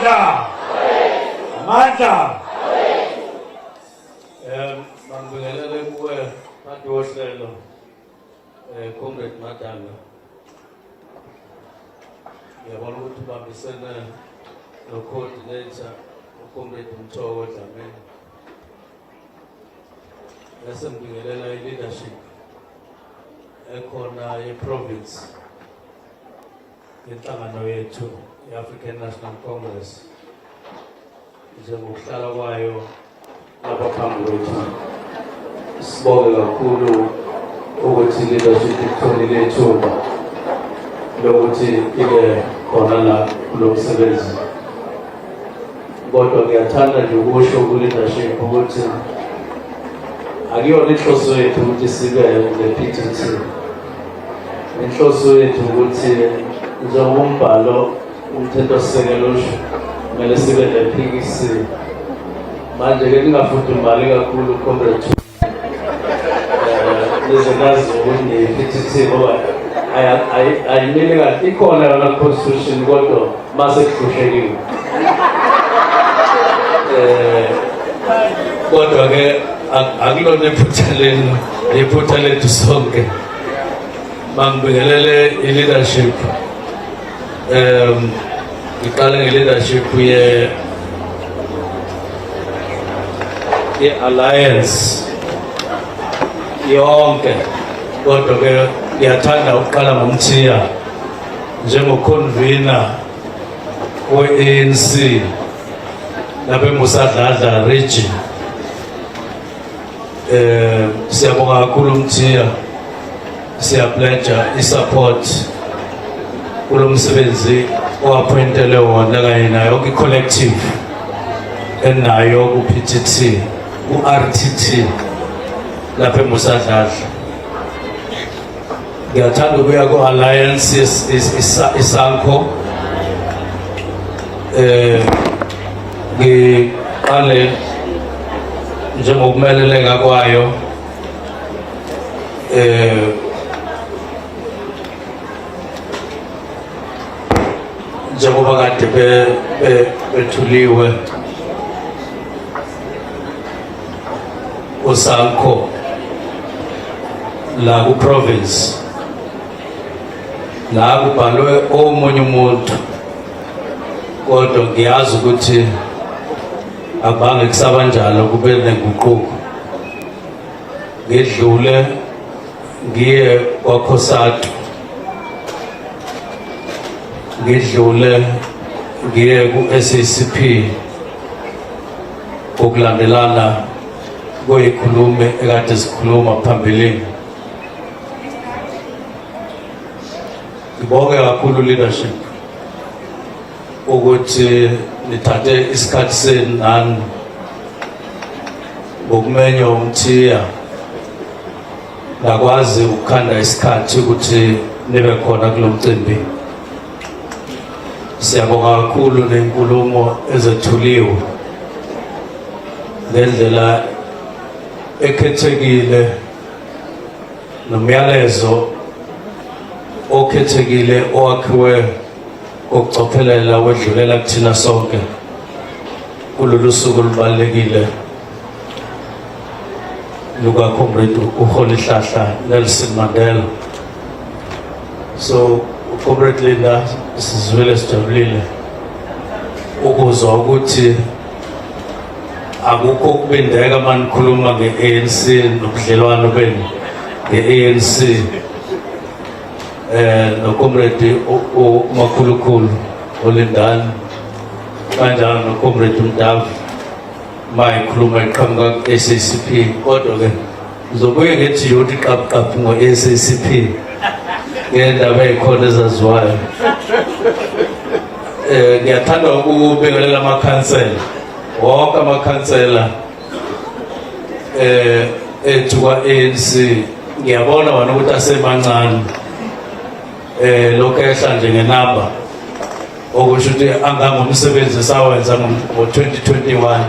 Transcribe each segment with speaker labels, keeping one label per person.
Speaker 1: Amandla! Amandla!
Speaker 2: Mangibingelele kuwe phansi wohlelo Comrade Madanga. Ngiyabona ukuthi ubambisene no-coordinator uComrade Mthoko Dlamini. Bese ngibingelela i-leadership ekhona ye-province yenhlangano yethu i-African National Congress njengokuhlala kwayo lapha phambi kwethu. Sibonge kakhulu ukuthi leadership ikutholile ithuba lokuthi ibe khona la kulo msebenzi, kodwa ngiyathanda nje ukusho ku-leadership ukuthi akuyona inhloso yethu ukuthi sibe ne-PTT. Inhloso yethu ukuthi njengoba umbhalo umthethosisekelo usho kumele sibe ne-PEC. Manje-ke ningafudumali kakhulu, comrade, nize nazi ukuthi niyi-PTT, ngoba ayimile kahle, ikhona yona constitution, kodwa mase kuhlushekile. Kodwa ke akulona iphutha lenu, iphutha lethu sonke. Mangibingelele i-leadership, ngiqale nge-leadership ye ye-alliance yonke, kodwa ke ngiyathanda ukuqala ngoMthiya njengo-convener we-ANC lapha eMusa Dladla region. Siyabonga kakhulu Mthiya, siyapledge i-support kulo msebenzi oappointele wona kanye nayo yonke i-collective enayo ku-PTT, ku-RTT lapha eMusa Dladla. Ngiyathanda ukuya ku-alliance iSANCO, ngiqale njengokumeleleka kwayo njengoba kade bethuliwe uSANCO la ku province, la kubhalwe omunye umuntu, kodwa ngiyazi ukuthi abange kusaba njalo, kube nenguquko. Ngidlule ngiye kwaCOSATU, ngidlule ngiye ku-SACP ngokulandelana kuyikhulume ekade sikhuluma phambilini. Ngibonge kakhulu leadership ukuthi nithathe isikhathi senu nani ngokumenywa uMthiya, nakwazi ukukhanda isikhathi ukuthi nibe khona kulo mcimbi. Siyabonga kakhulu nenkulumo ezethuliwe ngendlela ekhethekile nomyalezo okhethekile owakhiwe ngokucophelela wedlulela kuthina sonke kulolu suku olubalulekile lukaComrade uRholihlahla Nelson Mandela. So Comrade Linda, sizwile, sijabulile ukuzwa ukuthi akukho ukubindeka uma nikhuluma nge-ANC nobudlelwano benu nge-ANC noComrade uMakhulukhulu uLindani, kanjalo noComrade uMdavu ma ikhuluma iqhamuka ku-SACP. Kodwa ke ngizobuye ngethi yothi qabuqabu ngo-SACP ngendaba ey'khona ezaziwayo. Ngiyathanda ukubingelela amakhansela wonke, amakhansela ethu kwa-ANC. Ngiyabona wona ukuthi asemancane, lokho ehla nje ngenamba, okusho ukuthi angangomsebenzi esawenza ngo-2021.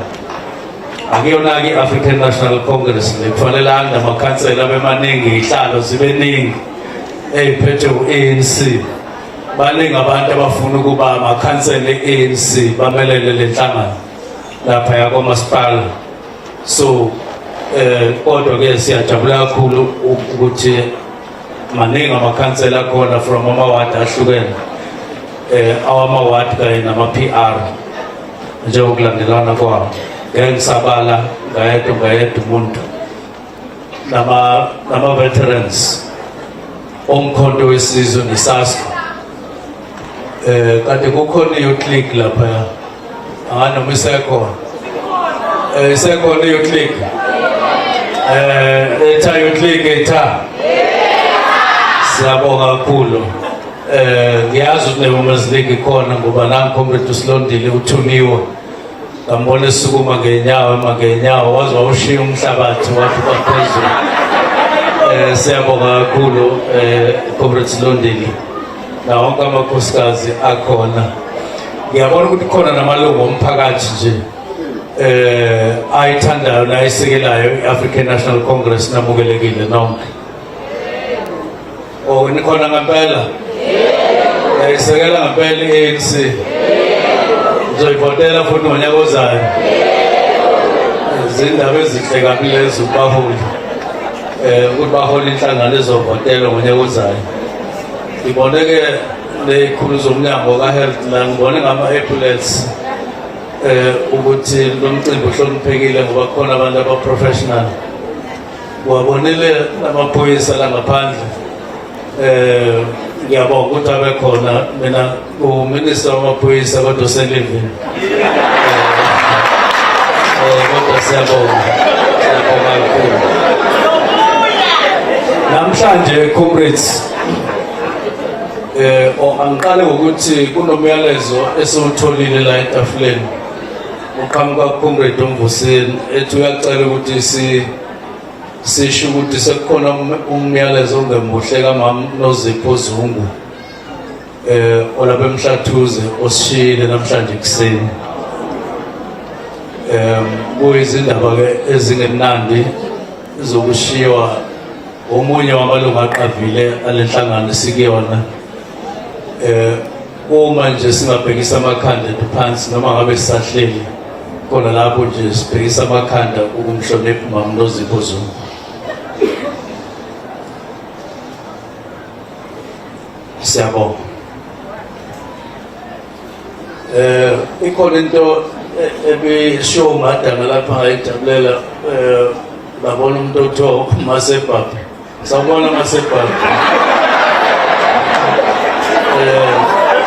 Speaker 2: Akuyona-ke i-African National Congress le, kufanele ande amakhansela abe maningi, iy'hlalo zibe ningi ey'phethwe u-ANC. Baningi abantu abafuna ukuba amakhansela e-ANC bamelele le nhlangano lapha yakomasipala. So kodwa ke siyajabula kakhulu ukuthi maningi amakhansela akhona from amawadi ahlukene, awamawadi kanye nama-PR njengokulandelana kwawo. Ngeke ngisabala ngayedwa ngayedwa umuntu, nama-veterans oMkhonto weSizwe neSASCO. Kade kukhona i-youth league lapha, anganoma isekhona, isekhona i-youth league, etha youth league etha. Siyabonga kakhulu. Ngiyazi ukuthi ne-women's league ikhona ngoba nangu comrade uSilondile uthuniwe, ngambona esukuma ngenyawo, ema ngenyawo, waze wawushiya umhlabathi wathi kwaphezulu. Siyabonga kakhulu, comrade Silondile, na wonke amakhosikazi akhona. Ngiyabona ukuthi khona namalungu omphakathi nje ayithandayo nayisekelayo i-African National Congress. Namukelekile nonke. Oh, nikhona ngempela? Yayisekela ngempela i-ANC? Ngizoyivotela futhi ngonyaka ozayo. Izindaba ezinhle kabi lezo kubaholi. Ukuthi bahole inhlangano ezovotelwa ngonyaka ozayo. Ngibone ke nezikhulu zomnyango ka-health la, ngibone ngama-ambulance ukuthi lo mcimbi uhloniphekile ngoba kukhona abantu aba-professional. Wabonile amaphoyisa la ngaphandle. Ngiyabonga ukuthi abe khona. Mina uminister wamaphoyisa kodwa uselivini. Kodwa siyabonga, siyabonga kakhulu. Namhlanje, comrades, angiqale ngokuthi kunomyalezo esiwutholile la etafuleni uqhamuka comrade uMvuseni, ethi uyacela ukuthi si sisho ukuthi sekukhona umyalezo ongemuhle kamama Nozipho Zungu olapha eMhlathuze osishiyile namhlanje ekuseni. Kuyizindaba ke ezingemnandi zokushiywa omunye wamalungu aqavile alenhlangano esikuyona. Uma nje singabhekisa amakhanda ethu phansi, noma ngabe sisahleli khona lapho nje, sibhekisa amakhanda ukumhlonipha umama Nozipho Zungu. Siyabonga. Ikhona into ebishiwo uMadanga lapha ngayijabulela. Ngabona umuntu othiwa uMasebhabha. Sawubona, Masebhabha.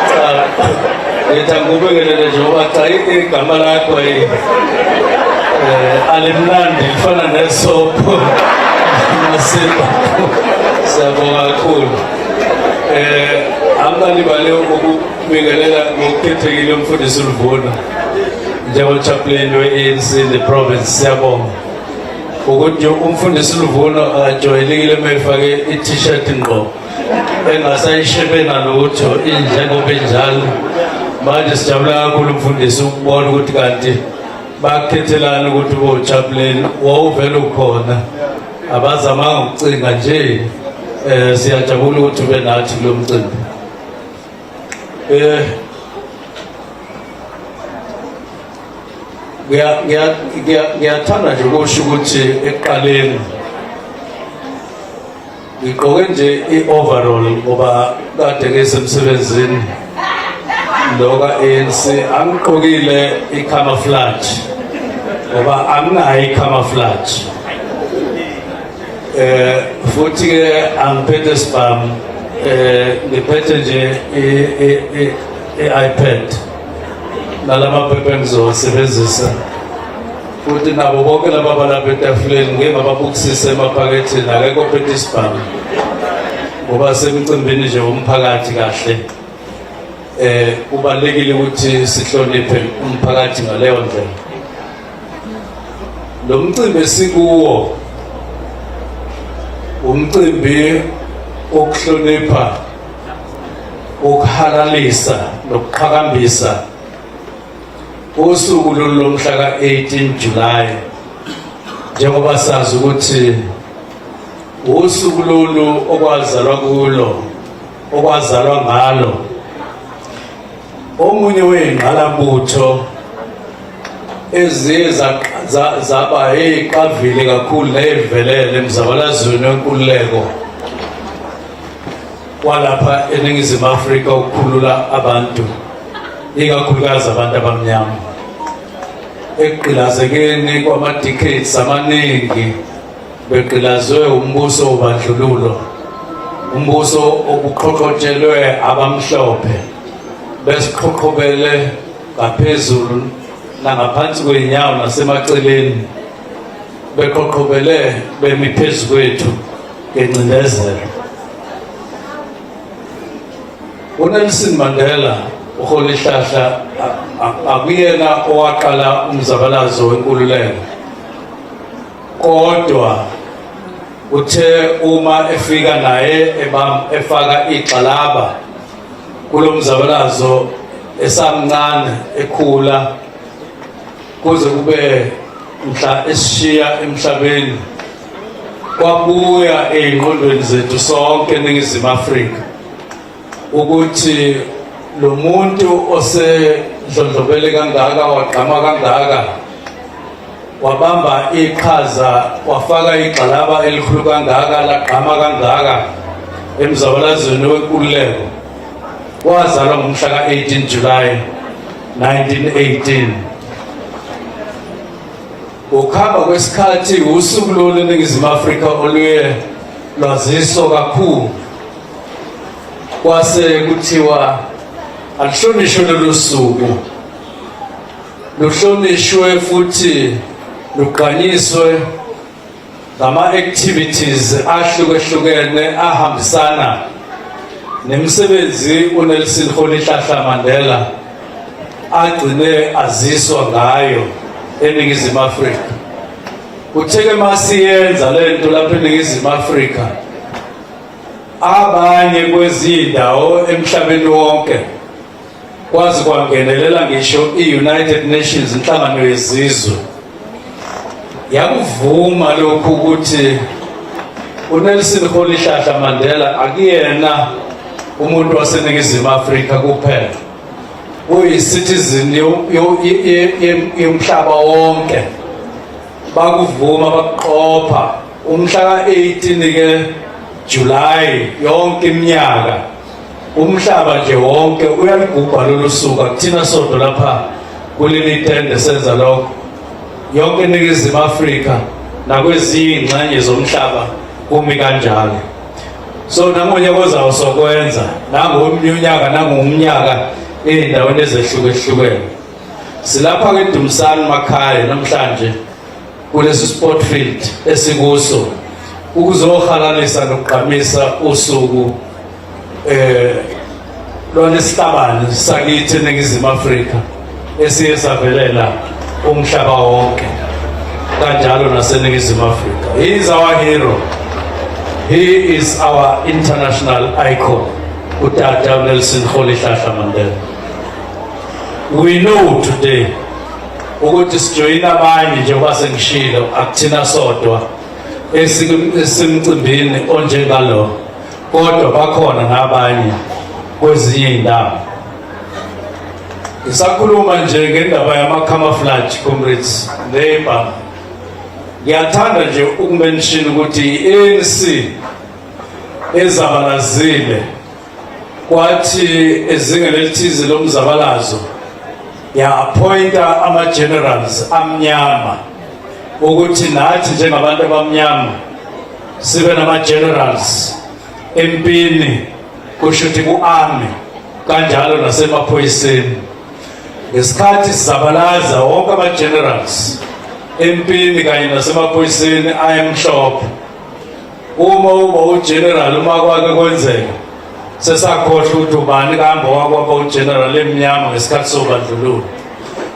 Speaker 2: Cha, ngithi angikubingelele nje ngoba cha, igama lakho alimnandi, lifana nesopho, Masebhabha. Siyabonga kakhulu. Angikalibali ukubingelela ngokukhethekile umfundisi uLuvuna njengo-chaplain we-ANC in the province. Siyabonga ukuthi umfundisi Luvuno akajwayelekile uma efake i-t-shirt ngqo engasayishebe nalutho, injengoba injalo manje. Sijabula kakhulu, umfundisi, ukubona ukuthi kanti bakukhethelani ukuthi ube uchaplain, wawuvele ukhona, abazamanga ukucinga nje. Siyajabula ukuthi ube nathi kulo mcimbi. Ngiyathanda nje ukusho ukuthi ekuqaleni ngigqoke nje i-overall ngoba kade ngisemsebenzini lo ka-ANC. Angigqokile i-camouflage ngoba anginayo i-camouflage, futhi ke angiphethe sibhamu, ngiphethe nje i-iPad nalamaphepha engizowasebenzisa, futhi nabo bonke laba balapha etafuleni ngeke ngababukisise emaphaketheni, akekho ophethe isibhamu ngoba semicimbini nje womphakathi. Kahle, kubalulekile ukuthi sihloniphe umphakathi ngaleyo ndlela. Lo mcimbi esikuwo umcimbi wokuhlonipha, ukuhalalisa nokuqhakambisa usuku lolu lomhla ka-18 July, njengoba sazi ukuthi usuku lolu okwazalwa kulo, okwazalwa ngalo. Omunye wey'ngqalabutho eziye zaba eyiqavile kakhulu neyivelele emzabalazweni wenkululeko walapha eNingizimu Afrika ukukhulula abantu, ikakhulukazi abantu abamnyama, ekugqilazekeni kwama-decades amaningi begqilazwe umbuso wobandlululo, umbuso obuqhoqhotshelwe abamhlophe, besiqhoqhobele ngaphezulu nangaphansi kwey'nyawo nasemaceleni, beqhoqhobele bemi phezu kwethu ngencindezelo. UNelson Mandela uRholihlahla akuyena owaqala umzabalazo wenkululeko, kodwa uthe uma efika naye efaka igxalaba kulo mzabalazo esamncane ekhula kuze kube mhla esishiya emhlabeni, kwabuya ey'ngqondweni zethu sonke eNingizimu Afrika ukuthi lo muntu osedlondlobele kangaka, wagqama kangaka, wabamba iqhaza, wafaka igxalaba elikhulu kangaka, lagqama kangaka emzabalazweni wenkululeko, wazalwa ngomhla ka-18 July 1918. Ukuhamba kwesikhathi, usuku lolu eNingizimu Afrika oluye lwaziswa kakhulu, kwase kuthiwa aluhlonishwe lolu suku, luhlonishwe futhi lugqanyiswe ngama-activities ahlukehlukene ahambisana nemisebenzi uNelson Rholihlahla Mandela agcine aziswa ngayo eNingizimu Afrika. Kutheke masiyenza lento lapha eNingizimu Afrika, abanye kwezindawo emhlabeni wonke kwazi kwangenelela ngisho i-United Nations, inhlangano yezizwe, yakuvuma lokhu ukuthi uNelson Rholihlahla Mandela akuyena umuntu waseNingizimu Afrika kuphela, uyi-citizen yomhlaba wonke. Bakuvuma, bakuqopha umhla ka-18 ke July yonke iminyaka. Umhlaba nje wonke uyaligubha lolu suku, akuthina sodwa lapha kuleli tende senza lokho. Yonke iNingizimu Afrika nakwezinye iy'ngxenye zomhlaba kumi kanjalo. So nangonyaka ozawo sokwenza, nangomnye unyaka, nangomnyaka, ey'ndaweni ezehlukehlukene. Silapha-ke Dumisani Makhaya namhlanje kulesi sport field esikuso ukuzohalalisa nokugqamisa usuku lwalesihlabane sakithi eNingizimu Afrika esiye savelela umhlaba wonke kanjalo naseNingizimu Afrika. He is our hero, he is our international icon, utata Nelson Rholihlahla Mandela. We know today ukuthi sijoyina abanye, njengoba sengishilo, akuthina sodwa esimcimbini onjengalo, kodwa bakhona nabanye kwezinye iy'ndawo. Ngisakhuluma nje ngendaba yama-camouflage, comrades, neighbor, ngiyathanda nje ukumention ukuthi i-ANC ezabalazile kwathi ezingeni elithize lomzabalazo ya-appointa ama-generals amnyama, ukuthi nathi njengabantu abamnyama sibe nama-generals empini, kusho ukuthi ku-army kanjalo nasemaphoyiseni. Ngesikhathi sizabalaza, wonke ama-generals empini kanye nasemaphoyiseni ayemhlophe. Uma uba ugeneral, uma kwake kwenzeka, sesakhohlwa ukuthi ubani kambe wakwaba ugeneral emnyama ngesikhathi sobandlululo.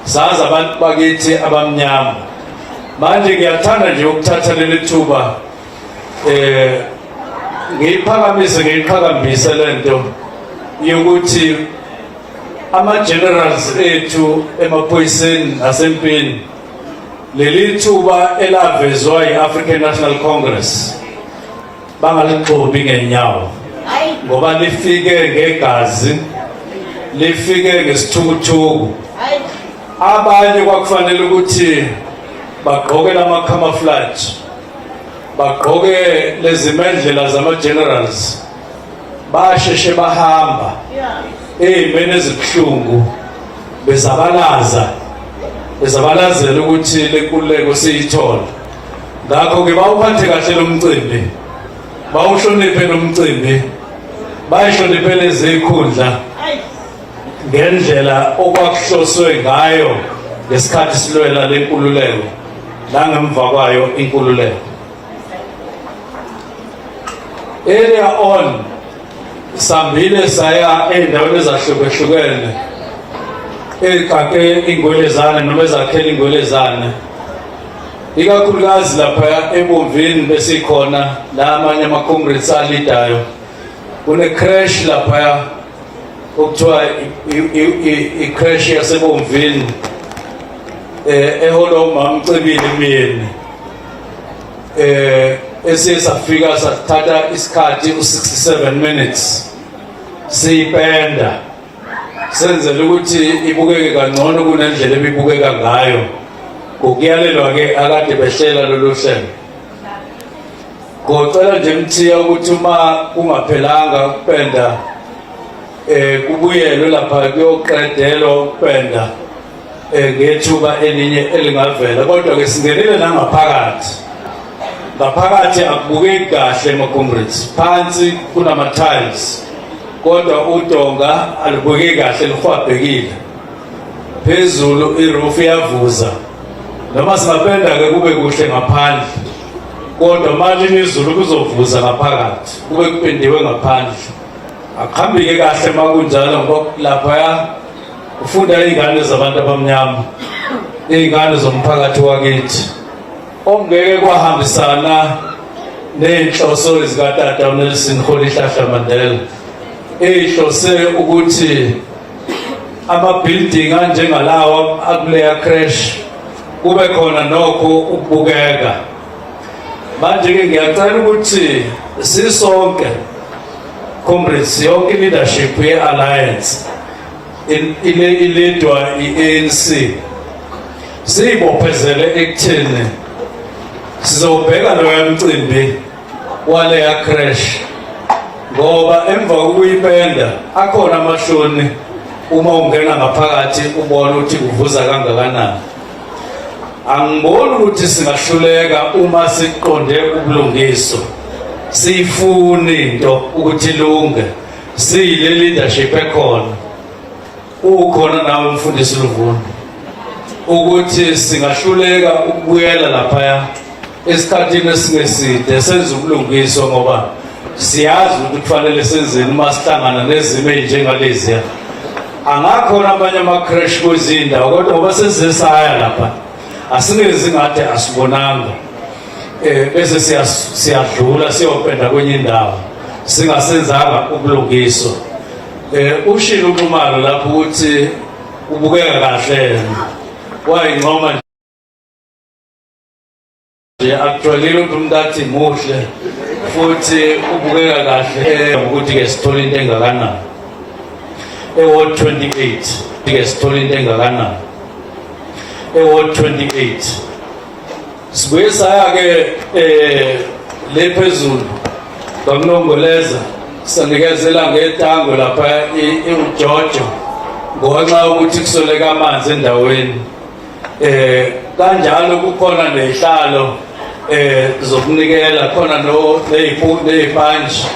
Speaker 2: Sazi abantu bakithi abamnyama. Manje ngiyathanda nje ukuthatha leli thuba ngiyiphakamise, ngiyiqhakambise lento yokuthi ama-generals ethu emaphoyiseni nasempini, leli thuba elavezwa yi-African National Congress bangaligxobi ngenyawo, ngoba lifike ngegazi. Lifike ngesithukuthuku. Abanye kwakufanele ukuthi bagqoke lama camouflage, bagqoke lezimendlela zama generals, basheshe bahamba ey'meni ezibuhlungu, bezabalaza, bezabalazela ukuthi lenkululeko siyithole. Ngakho-ke bawuphathe kahle lo mcimbi, bawuhloniphe lo mcimbi, bayihloniphe lezi khundla ngendlela okwakuhloswe ngayo ngesikhathi silwela lenkululeko nangemva kwayo inkululeko. Earlier on sambile saya ey'ndaweni ezahlukehlukene ey'qaqe ingwelezane noma ezakhela ingwelezane, ikakhulukazi lapha eBomvini besikhona la amanye ama-comrades alidayo. Kune-crash laphaya okuthiwa i-crash yaseBomvini, eholwa umama Cebile Myeni, esiye safika sathatha isikhathi u-67 minutes siyipenda, senzela ukuthi ibukeke kangcono kunendlela ebibukeka ngayo, ngokuyalelwa ke akade behlela lolu hlelo. Ngocela nje Mthiya ukuthi uma kungaphelanga ukupenda, kubuyelwe lapha kuyoqedelwa ukupenda ngethuba elinye elingavela. Kodwa ke singenile nangaphakathi. Ngaphakathi akubukeki kahle, ma-comrades. Phansi kunama tiles, kodwa udonga alubukeki kahle, lihwabhekile. Phezulu iroof iyavuza. Noma singapenda ke kube kuhle ngaphandle, kodwa malini izulu kuzovuza ngaphakathi, kube kupendiwe ngaphandle. Akuhambike kahle makunjalo, ngoba laphaya ufunda iy'ngane zabantu abamnyama, iy'ngane zomphakathi wakithi, okungeke kwahambisana ney'nhloso zikatata uNelson Rolihlahla Mandela, ey'hlose ukuthi ama-building anjengalawa akuleya crash kube khona nokho ukubukeka. Manje-ke ngiyacela ukuthi sisonke, comrades, yonke i-leadership ye-alliance ilidwa i-ANC, siyibophezele ekutheni sizobheka loya mcimbi waleya crash, ngoba emva kokuyipenda akhona amahloni uma ungena ngaphakathi ubona ukuthi kuvuza kangakanani. Angiboni ukuthi singahluleka uma siqonde ubulungiswa, siyifuni into ukuthi ilunge, siyile leadership ekhona, ukhona nawe umfundisi Luvuno, ukuthi singahluleka ukubuyela laphaya esikhathini esingeside senze ubulungiswa, ngoba siyazi ukuthi kufanele senzeni uma sihlangana nezimo ey'njengaleziya. Angakhona amanye ama-crash kwezindawo, kodwa ngoba sesize saya lapha, asingezi ngathi asibonanga, bese siyadlula siyopenda kwenye indawo singasenzanga ubulungiswa. Ushilo uNxumalo lapho ukuthi ubukeka kahle, wayincoma nje. Akujwayelile ukuthi umuntu athi muhle futhi ubukeka kahle. Ukuthi ke sithole into engakanani e-ward 28, ke sithole into engakanani e-ward 28. Sibuye saya ke le phezulu kwakunongoleza, sanikezela ngetango lapha iujojo ngonxa ukuthi kusoleka amanzi endaweni. Kanjalo kukhona nezihlalo zokunikela khona, no nezipantshi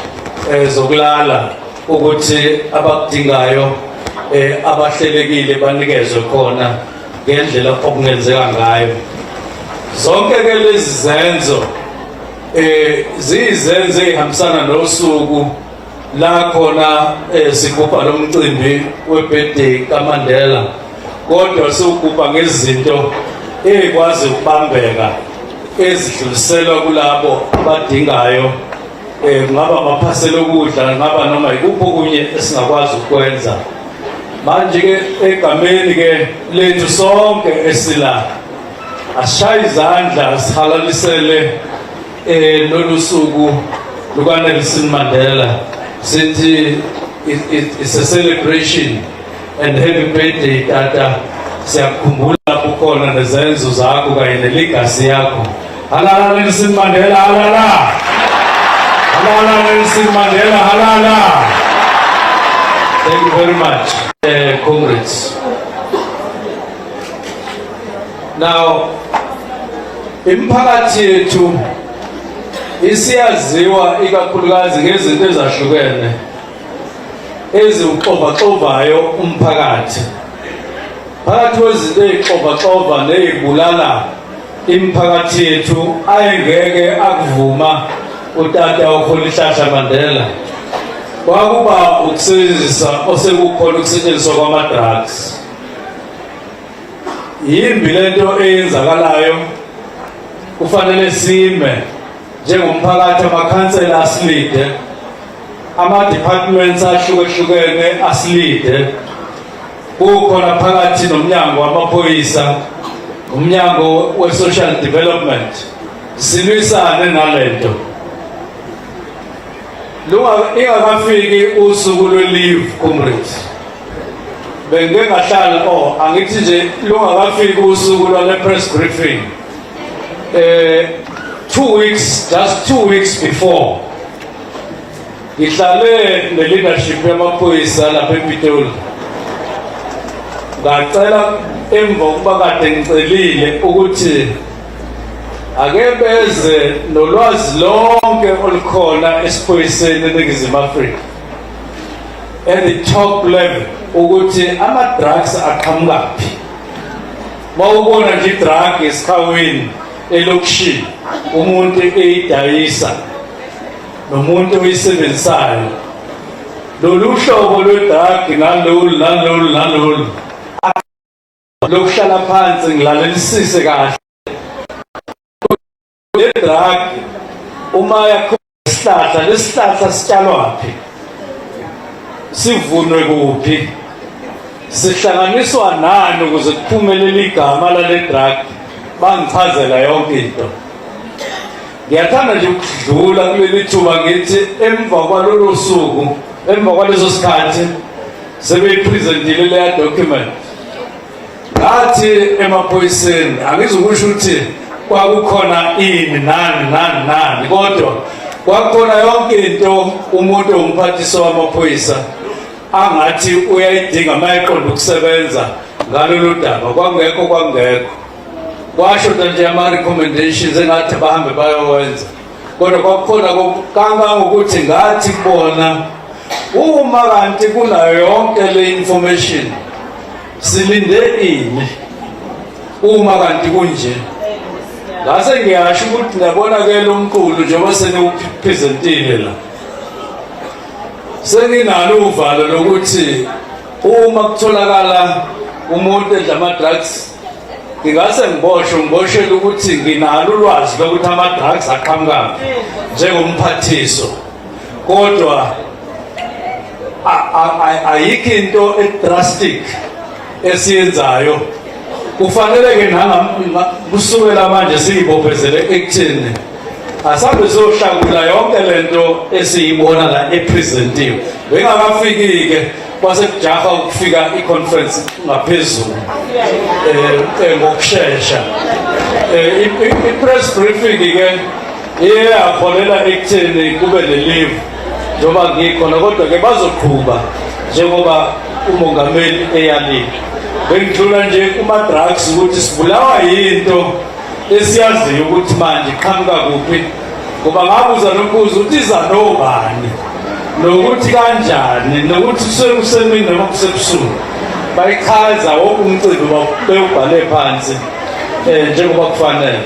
Speaker 2: zokulala, ukuthi abakudingayo abahlelekile banikezwe khona ngendlela okungenzeka ngayo. Zonke ke lezi zenzo ziyizenzo ezihambisana nosuku la khona sigubha lo mcimbi webirthday kaMandela, kodwa siwugubha ngezinto ezikwazi ukubambeka ezidluliselwa kulabo abadingayo. Kungaba amaphasela okudla, kungaba noma ikuphi okunye esingakwazi ukwenza. Manje ke egameni ke lethu sonke esila, asishaye izandla sihalalisele lolu suku luka Nelson Mandela, sithi it's a celebration. And happy birthday, tata. Siyakukhumbula lapho ukhona nezenzo zakho kanye ne-legacy yakho. Halala Nelson Mandela, halala! Halala Nelson Mandela, halala! Thank you very much, comrades. Now, imiphakathi yethu isiyaziwa ikakhulukazi ngezinto ezahlukene eziwuxovaxovayo umphakathi. Phakathi kwezinto ey'xovaxova ney'bulala imiphakathi yethu ayengeke akuvuma utata uRholihlahla Mandela kwakuba ukusebenzisa osekukhona ukusetshenziswa kwama-drugs. Yimbi lento eyenzakalayo, kufanele sime njengomphakathi, amakhansela asilide, ama-departments ahlukehlukene asilide, kukhona phakathi nomnyango wamaphoyisa, umnyango we-social development, silwisane nalento ingakafiki usuku lwe-leave. Comrades, bengike ngahlala, oh, angithi nje lungakafiki usuku lwale press briefing, 2 weeks, just 2 weeks before, ngihlale ne-leadership yamaphoyisa lapha ePitoli. Ngacela, emva kokuba kade ngicelile ukuthi ake beze nolwazi lonke olukhona esiphoyiseni eNingizimu Afrika at the top level ukuthi ama-drugs aqhamukaphi. Mawubona nje i-drug esikhawini elokishini, umuntu eyidayisa nomuntu oyisebenzisayo, lolu hlobo lwe-drug nalolu nalolu nalolu, lokuhlala phansi ngilalelisise kahle le drug uma yakho isihlahla, lesihlahla sitshalwaphi, sivunwe kuphi, sihlanganiswa nani ukuze kuphume leli gama lale drug. Bangichazela yonke into. Ngiyathanda nje ukudlula kuleli thuba ngithi emva kwalolo suku, emva kwaleso sikhathi sebeyipresentile leya document, ngathi emaphoyiseni, angizukusho ukuthi kwakukhona ini nani nani nani, kodwa kwakukhona yonke into umuntu owumphathiswa wamaphoyisa angathi uyayidinga uma eqonda ukusebenza ngalolu daba. Kwakungekho kwashoda nje ama-recommendations engathi bahambe bayowenza, kodwa kwakukhona kangangokuthi ngathi kubona, uma kanti kunayo yonke le information, silinde ini uma kanti kunje? Ngase ngiyasho ukuthi ngiyabona ke lo mqulu njengoba seniwupresentile la, senginalo uvalo lokuthi uma kutholakala umuntu edla ama-drugs ngingase ngiboshwe, ngiboshele ukuthi nginalo ulwazi lokuthi ama-drugs aqhamukaphi njengomphathiso, kodwa ayikho into e-drastic esiyenzayo. Kufanele ke kusukela manje siyibophezele ekutheni asambe siyohlakula yonke lento esiyibona la epresentiwe. Bengakafiki-ke kwase kujaha ukufika i-conference ngaphezulu ngokushesha. I-press briefing ke iye yaholela ekutheni kube ne-leave njengoba ngikhona, kodwa ke bazoqhuba njengoba umongameli eyalile. Bengidlula nje kuma-drugs ukuthi sibulawa yinto esiyaziyo ukuthi manje iqhamuka kuphi, ngoba ngabuza nombuzo ukuthi iza nobani nokuthi kanjani nokuthi kusuke kusemini noma kusebusuku. Bayichaza wonke umcimbi, bewubhale phansi njengoba kufanele.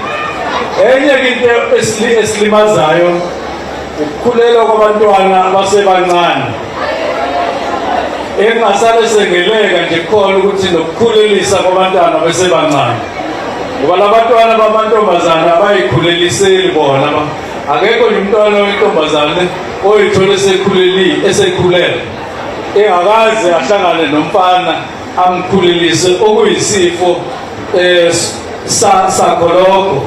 Speaker 2: Enye into esilimazayo ukukhulelwa kwabantwana abasebancane, engasale sengeleka nje khona ukuthi nokukhulelisa kwabantwana besebancane, ngoba labantwana bamantombazane abayikhuleliseli bona. Akekho nje umntwana wentombazane oyithole esekhulelile, esekhulele, engakaze ahlangane nomfana amkhulelise, okuyisifo sakho lokho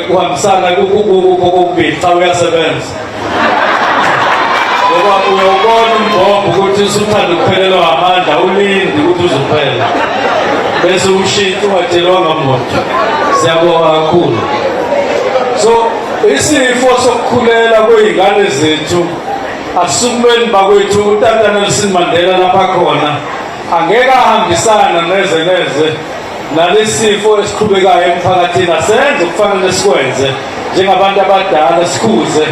Speaker 2: kuhambisana kokubili. Cha, uyasebenza. Ngoba uyawubona umbhobho ukuthi usuthanda ukuphelelwa amandla, ulindi ukuthi uzophela bese ushintsha ungatshelwanga muntu. Siyabonga kakhulu. So isifo sokukhulela kwey'ngane zethu, asukumeni bakwethu. Utata Nelson Mandela lapha khona angeke ahambisana neze neze nalesifo esiqhubekayo emphakathini. Asenze okufanele sikwenze njengabantu abadala, sikhuze,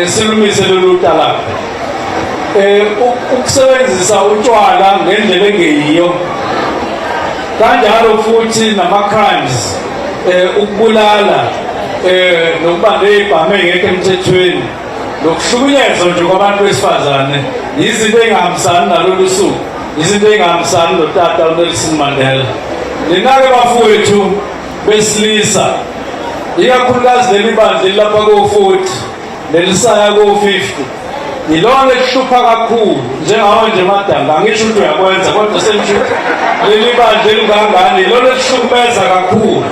Speaker 2: silumise lolu talabha. Ukusebenzisa utshwala ngendlela engeyiyo, kanjalo futhi nama-crimes, ukubulala, nokuba nezibhamu engekho emthethweni, nokuhlukunyezwa nje kwabantu besifazane, izinto ey'ngahambisani nalolu suku, izinto ey'ngahambisani notata uNelson Mandela. Nina-ke bafowethu besilisa, ikakhulukazi leli bandla lapha ko-40 nelisaya ko-50, yilona elihlupha kakhulu njengawe nje madanga. Angisho ukuthi uyakwenza, kodwa sengisho leli bandla elingangani, yilona elihlukumeza kakhulu.